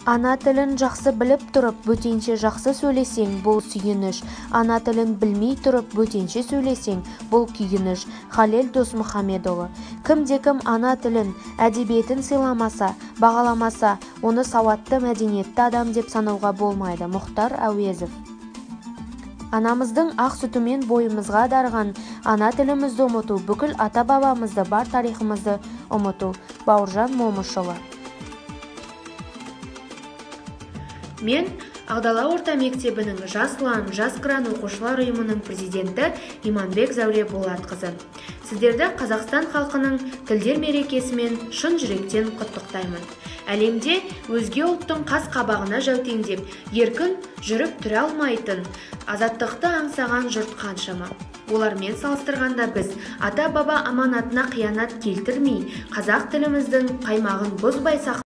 Ана тілін жақсы біліп тұрып, бөтенше жақсы сөйлесең, бұл сүйініш. Ана тілін білмей тұрып, бөтенше сөйлесең, бұл күйініш. Халел Досмұхамедұлы. Кімде-кім ана тілін, әдебиетін сыйламаса, бағаламаса, оны сауатты, мәдениетті адам деп санауға болмайды. Мұхтар Әуезов. Анамыздың ақ сүтімен бойымызға дарыған ана тілімізді ұмыту, бүкіл ата-бабамызды, бар тарихымызды ұмыту. Бауыржан Момышұлы. Мен Ақдала орта мектебінің Жас ұлан, Жас қыран оқушылар ұйымының президенті Иманбек Зәуре Болатқызы. Сіздерді Қазақстан халқының тілдер мерекесімен шын жүректен құттықтаймын. Әлемде өзге ұлттың қас қабағына жәутеңдеп, еркін жүріп тұра алмайтын, азаттықты аңсаған жұрт қаншама. Олармен салыстырғанда біз ата-баба аманатына қиянат келтірмей, қазақ тіліміздің қаймағын бұзбай сақтап